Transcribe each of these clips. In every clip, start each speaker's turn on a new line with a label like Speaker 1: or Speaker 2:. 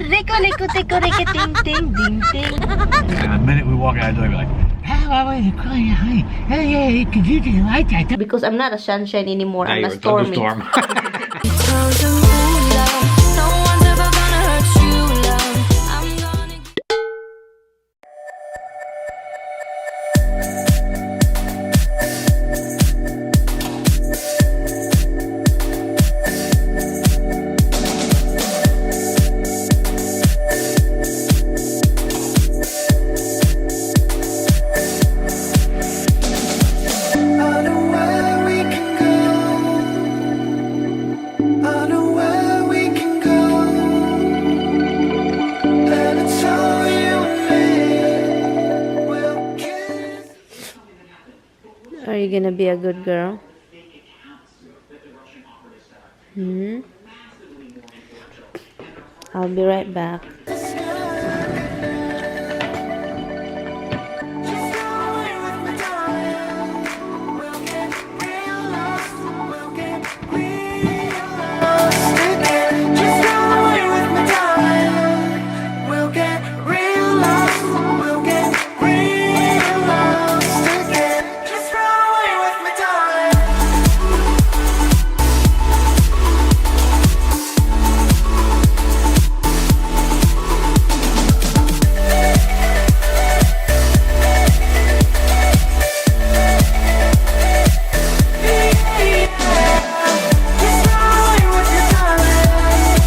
Speaker 1: Rico, rico, tico, rico, ting, ting, ding, ting.
Speaker 2: And the minute we walk out the door, we're like,
Speaker 1: Because I'm not a sunshine anymore.
Speaker 2: Now
Speaker 1: I'm
Speaker 2: you're
Speaker 1: a
Speaker 2: a
Speaker 1: stormy.
Speaker 2: thunderstorm.
Speaker 3: Turn to love. No one's ever gonna hurt you, love. I'm gonna
Speaker 4: I know where we can go. I know where we can go. And it's all you and me. We'll kiss.
Speaker 1: Are you gonna be a good girl? Hmm? I'll be right back.
Speaker 4: The sky. Just go away with me, darling. We'll get real lost. We'll get real lost again. Just go away with me, darling. We'll get real lost. We'll get real lost again. Just run away with me, darling. Just run away with me, darling.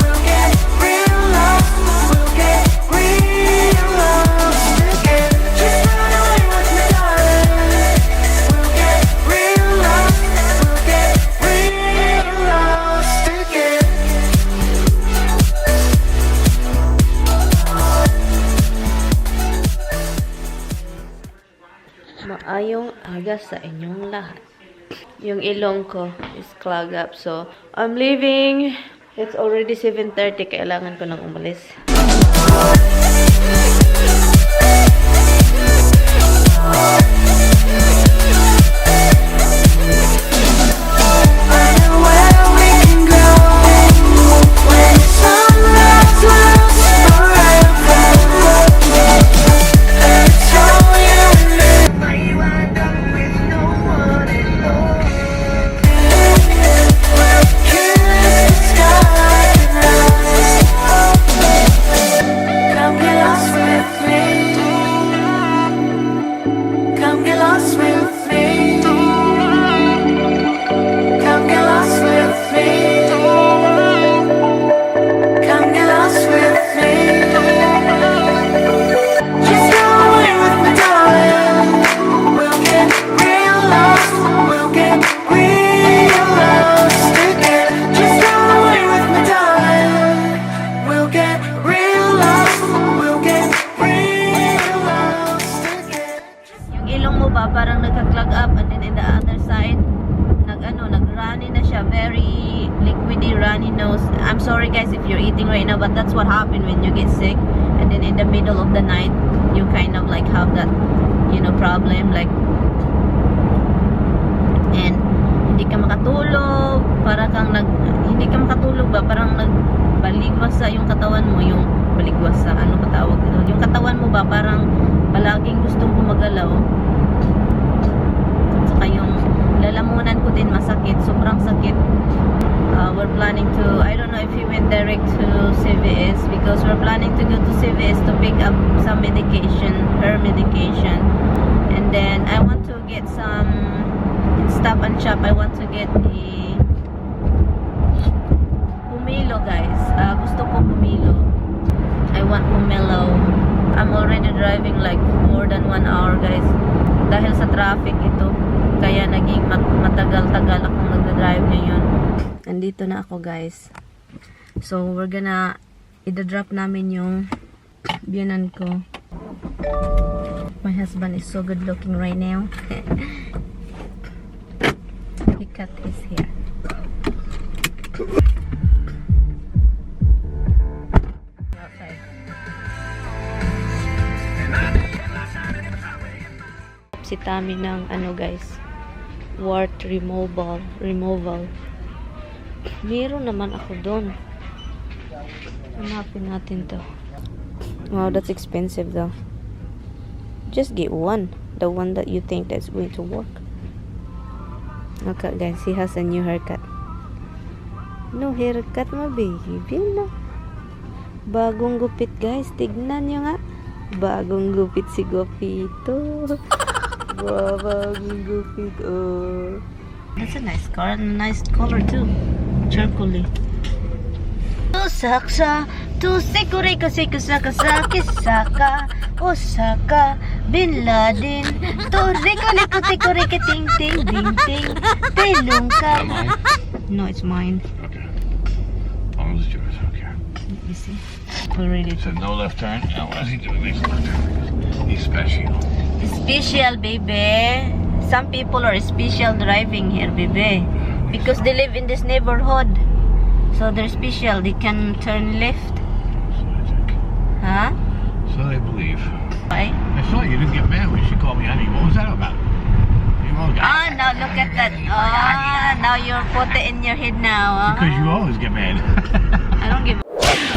Speaker 4: We'll get real lost. We'll get real lost again. Just run away with me, darling. We'll get real lost. We'll get real lost again.
Speaker 1: Maayong aga sa inyong lahat. Yung ilong ko is clogged up. So, I'm leaving. It's already 7:30. Kailangan ko nang umalis.
Speaker 4: I know where we can go when sunrise lasts forever. And it's all you and me. Wind up with no one at all. We'll kiss the sky goodnight. Come get lost with me. Come get lost with me. Come get lost with me. Come get lost with me. Just go away with me, darling. We'll get real lost. We'll get real lost again. Just go away with me, darling. We'll get real lost. We'll get real lost again.
Speaker 1: Yung ilong mo ba parang nagka-clog up and then in the other side nag ano, nag-runny na siya, very liquidy runny nose. I'm sorry, guys, if you're eating right now, but that's what happened when you get sick and then in the middle of the night you kind of like have that problem, like, and hindi ka makatulog, para kang nag hindi ka makatulog ba, parang nagbaligwasa yung katawan mo, yung baligwasa, ano ba tawag doon? Yung katawan mo ba parang palaging gustong gumagalaw. At saka yung lalamunan ko din masakit, sobrang sakit. We're planning to, I don't know if he went direct to CVS because we're planning to go to CVS to pick up some medication, her medication. And then I want to get some Stop and Shop. I want to get the pomelo, guys. Gusto ko pomelo. I want pomelo. I'm already driving like more than 1 hour, guys. Dahil sa traffic ito. Kaya naging matagal-tagal akong nagda-drive ngayon. Andito na ako, guys. So, we're gonna ida-drop namin yung biyanan ko. My husband is so good looking right now. He cut his hair. Outside. Si Tami ng ano, guys, wart removal removal. Meron naman ako doon. Hanapin natin to. Wow, that's expensive though. Just get one. The one that you think that's going to work. Okay, guys, he has a new haircut. No haircut mo, baby. No. Bagong gupit, guys. Tignan nyo nga. Bagong gupit si Guapito. Wow, bagong gupit, oh. That's a nice car and a nice color too. Charcoal. Saksa, tu sekure ka seka sa kisaka, Osaka, Bin Laden, to reko neko teko reke ting ting ding ting, telungka.
Speaker 2: Mine?
Speaker 1: No, it's mine.
Speaker 2: Okay. As long as it's yours, I don't care.
Speaker 1: You see? Already.
Speaker 2: Said no left turn. Now, why is he doing this left turn? Because he's special.
Speaker 1: Special, baby. Some people are special driving here, baby. Because they live in this neighborhood. So they're special. They can turn left.
Speaker 2: So I think.
Speaker 1: Huh?
Speaker 2: So they believe.
Speaker 1: Why?
Speaker 2: I saw you didn't get mad when she called me honey. What was that about? You all got
Speaker 1: Ah, now look at that. Ah, now you're put it in your head now. Ah.
Speaker 2: Because you always get mad.
Speaker 1: I don't give a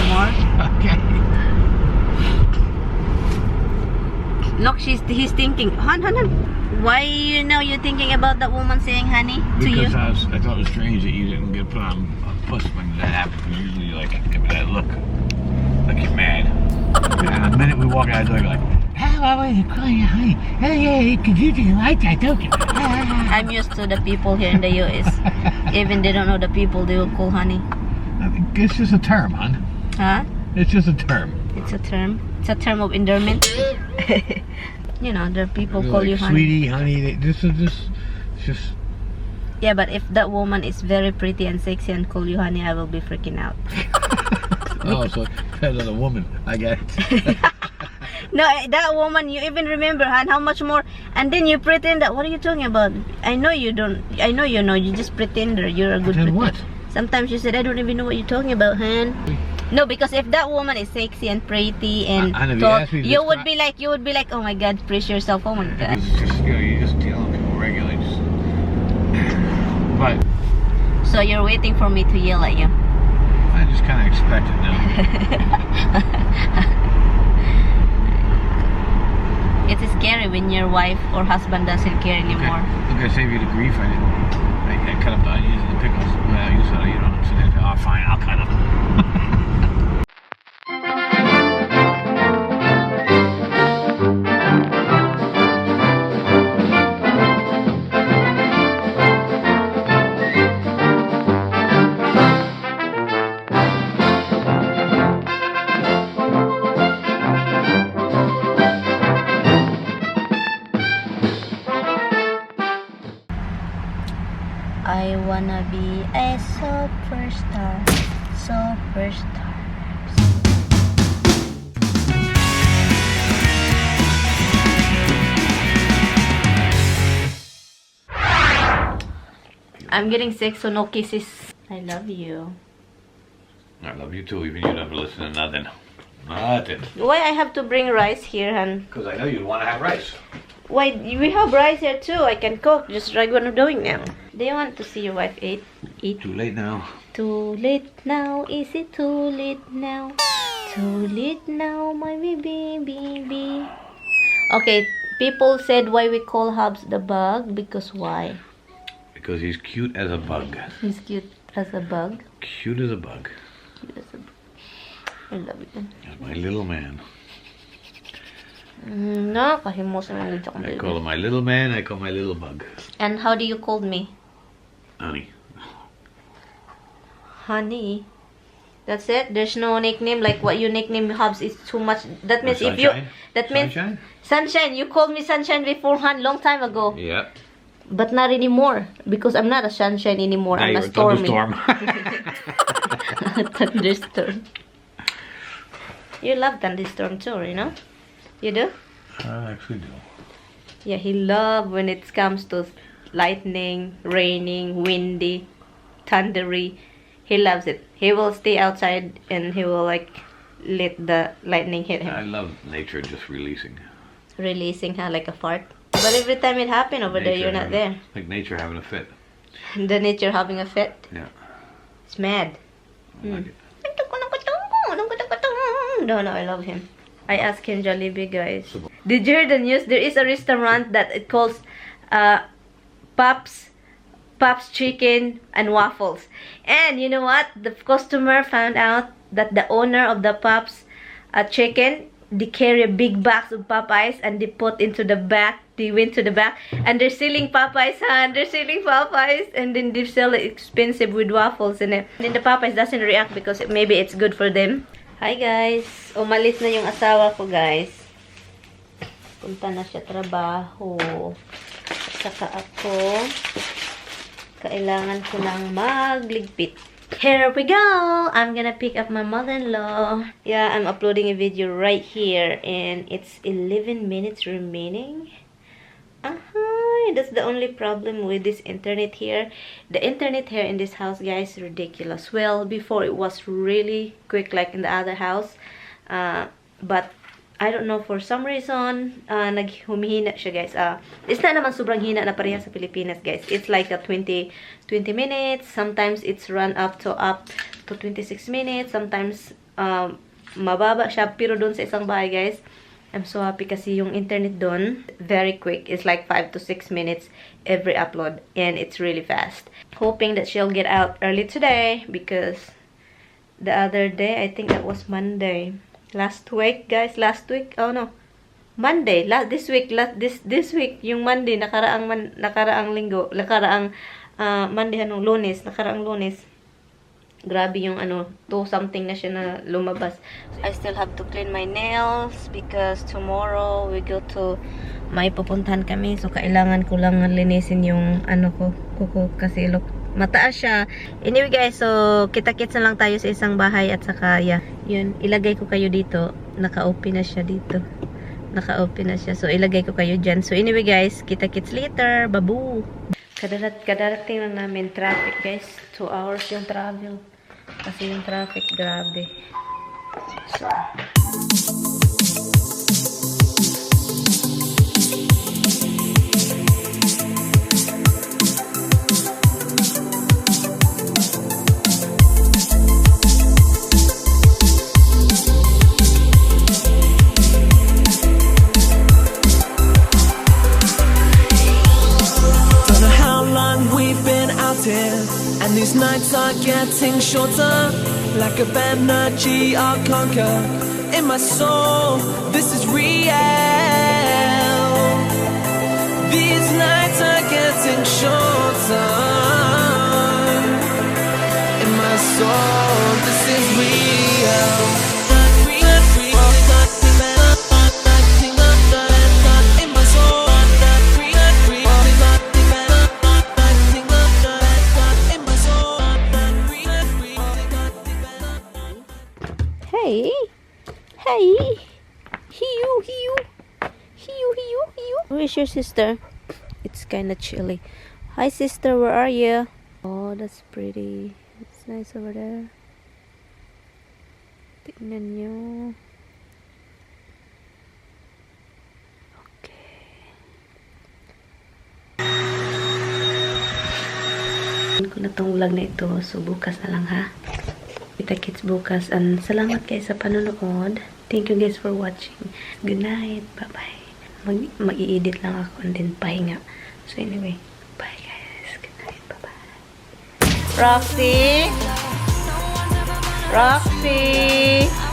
Speaker 1: more.
Speaker 2: Okay.
Speaker 1: Look, she's he's thinking. Hun, hun, hun. Why you know you're thinking about that woman saying honey to you?
Speaker 2: Because I thought it was strange that you didn't get put on a puss when that happened. Usually you like give me that look, like you're mad. And the minute we walk out of the door, you're like, "How are you calling you honey? Hey, yeah, because you didn't like that, don't you?"
Speaker 1: I'm used to the people here in the US. Even they don't know the people, they will call honey.
Speaker 2: I think it's just a term, hon.
Speaker 1: Huh?
Speaker 2: It's just a term.
Speaker 1: It's a term. It's a term of endearment. The people call
Speaker 2: Like,
Speaker 1: you honey.
Speaker 2: Sweetie, honey. This is just, it's just.
Speaker 1: Yeah, but if that woman is very pretty and sexy and call you honey, I will be freaking out.
Speaker 2: Oh, so it depends on the woman. I get it.
Speaker 1: No, that woman, you even remember, hon, how much more? And then you pretend that, what are you talking about? I know you don't, I know you know, you just pretender. You're a good
Speaker 2: Pretend
Speaker 1: pretender.
Speaker 2: what?
Speaker 1: Sometimes you said, "I don't even know what you're talking about, hon." No, because if that woman is sexy and pretty and
Speaker 2: And if you
Speaker 1: tall,
Speaker 2: ask me to
Speaker 1: you would
Speaker 2: describe-
Speaker 1: be like, you would be like, "Oh my God, brace yourself, oh my God."
Speaker 2: It's just, you just deal with people regularly. Just, but
Speaker 1: So you're waiting for me to yell at you.
Speaker 2: I just kind of expect it now.
Speaker 1: It's scary when your wife or husband doesn't care anymore.
Speaker 2: Okay. Look, I saved you the grief. I didn't. I cut up the onions and the pickles. Well, you said you don't sit there. Oh, fine, I'll cut them.
Speaker 1: I wanna be a superstar, superstar. I'm getting sick, so no kisses. I love you.
Speaker 2: I love you too, even you never listen to nothing. Nothing.
Speaker 1: Why I have to bring rice here, hun?
Speaker 2: Because I know you'd want to have rice.
Speaker 1: Why we have rice here too? I can cook just like what I'm doing now. Do you want to see your wife eat? Eat.
Speaker 2: Too late now.
Speaker 1: Too late now, is it too late now? Too late now, my baby, baby. Okay, people said why we call Hubs the bug, because why?
Speaker 2: Because he's cute as a bug.
Speaker 1: He's cute as a bug.
Speaker 2: Cute as a bug.
Speaker 1: Cute as a bug. I love it.
Speaker 2: He's my little man.
Speaker 1: No, kahimos naman dito akong
Speaker 2: I
Speaker 1: baby.
Speaker 2: call him my little man. I call my little bug.
Speaker 1: And how do you call me?
Speaker 2: Honey.
Speaker 1: Honey. That's it. There's no nickname like what you nickname Hubs is too much. That means if you
Speaker 2: Sunshine?
Speaker 1: that means
Speaker 2: Sunshine?
Speaker 1: Sunshine, you called me Sunshine beforehand long time ago.
Speaker 2: Yeah.
Speaker 1: But not anymore because I'm not a sunshine anymore.
Speaker 2: Now
Speaker 1: I'm
Speaker 2: you're
Speaker 1: a
Speaker 2: a
Speaker 1: stormy.
Speaker 2: thunderstorm.
Speaker 1: Thunderstorm. You love thunderstorm too, you know? You do?
Speaker 2: I actually do.
Speaker 1: Yeah, he love when it comes to lightning, raining, windy, thundery. He loves it. He will stay outside and he will like let the lightning hit him.
Speaker 2: I love nature just releasing.
Speaker 1: Releasing her like a fart. But every time it happened over there,
Speaker 2: Nature
Speaker 1: you're not
Speaker 2: having-
Speaker 1: there.
Speaker 2: Like nature having a fit.
Speaker 1: The nature having a fit.
Speaker 2: Yeah.
Speaker 1: It's mad.
Speaker 2: I like it.
Speaker 1: No, I love him. I asked him Jollibee, guys. Did you hear the news? There is a restaurant that it calls Pops Chicken and Waffles. And you know what? The customer found out that the owner of the Pops Chicken, they carry a big box of Popeyes and they put into the back. They went to the back and they're selling Popeyes, huh? They're selling Popeyes and then they sell it expensive with waffles in it. And then the Popeyes doesn't react because maybe it's good for them. Hi, guys! Umalis na yung asawa ko, guys. Punta na siya trabaho. Saka ako, kailangan ko nang magligpit. Here we go! I'm gonna pick up my mother-in-law. Yeah, I'm uploading a video right here and it's 11 minutes remaining. That's the only problem with this internet here. The internet here in this house, guys, is ridiculous. Well, before it was really quick like in the other house. But I don't know, for some reason, naghumihina siya, guys. It's not naman sobrang hina na pareha sa Pilipinas, guys. It's like a 20 minutes. Sometimes it's run up to 26 minutes. Sometimes, mababa siya. Pero doon sa isang bahay, guys, I'm so happy kasi yung internet doon, very quick. It's like 5 to 6 minutes every upload. And it's really fast. Hoping that she'll get out early today because the other day, I think that was Monday. Last week, guys, last week, oh no, Monday, last this week, last, this week, yung Monday, nakaraang linggo, nakaraang Monday, anong Lunes, nakaraang Lunes. Grabe yung ano, 2 something na siya na lumabas. I still have to clean my nails because tomorrow we go to, may pupuntahan kami. So, kailangan ko lang linisin yung ano ko, kuko kasi look, mataas siya. Anyway, guys, so kita-kits na lang tayo sa isang bahay at saka, yeah, yun, ilagay ko kayo dito. Naka-open na siya dito. Naka-open na siya. So, ilagay ko kayo dyan. So, anyway, guys, kita-kits later. Babu! Kadarating lang namin traffic, guys. 2 hours yung travel. Kasi yung traffic, grabe. So,
Speaker 4: Don't know how long we've been out here, and these nights are getting shorter. Lack of energy, I'll conquer. In my soul, this is real. These nights are getting shorter. In my soul, this is real. In my soul, in my soul.
Speaker 1: Hey! Hey! Hiyu, hiyu! Hiyu, hiyu, hiyu! Where is your sister? It's kinda chilly. Hi, sister, where are you? Oh, that's pretty. It's nice over there. Tingnan nyo. Okay. Ko na tong vlog na ito. So, bukas na lang, ha? Kita kits bukas. And salamat guys sa panonood. Thank you guys for watching. Good night. Bye-bye. Mag-i-edit lang ako and then pahinga. So anyway, bye guys. Good night. Bye-bye. Roxy! Roxy!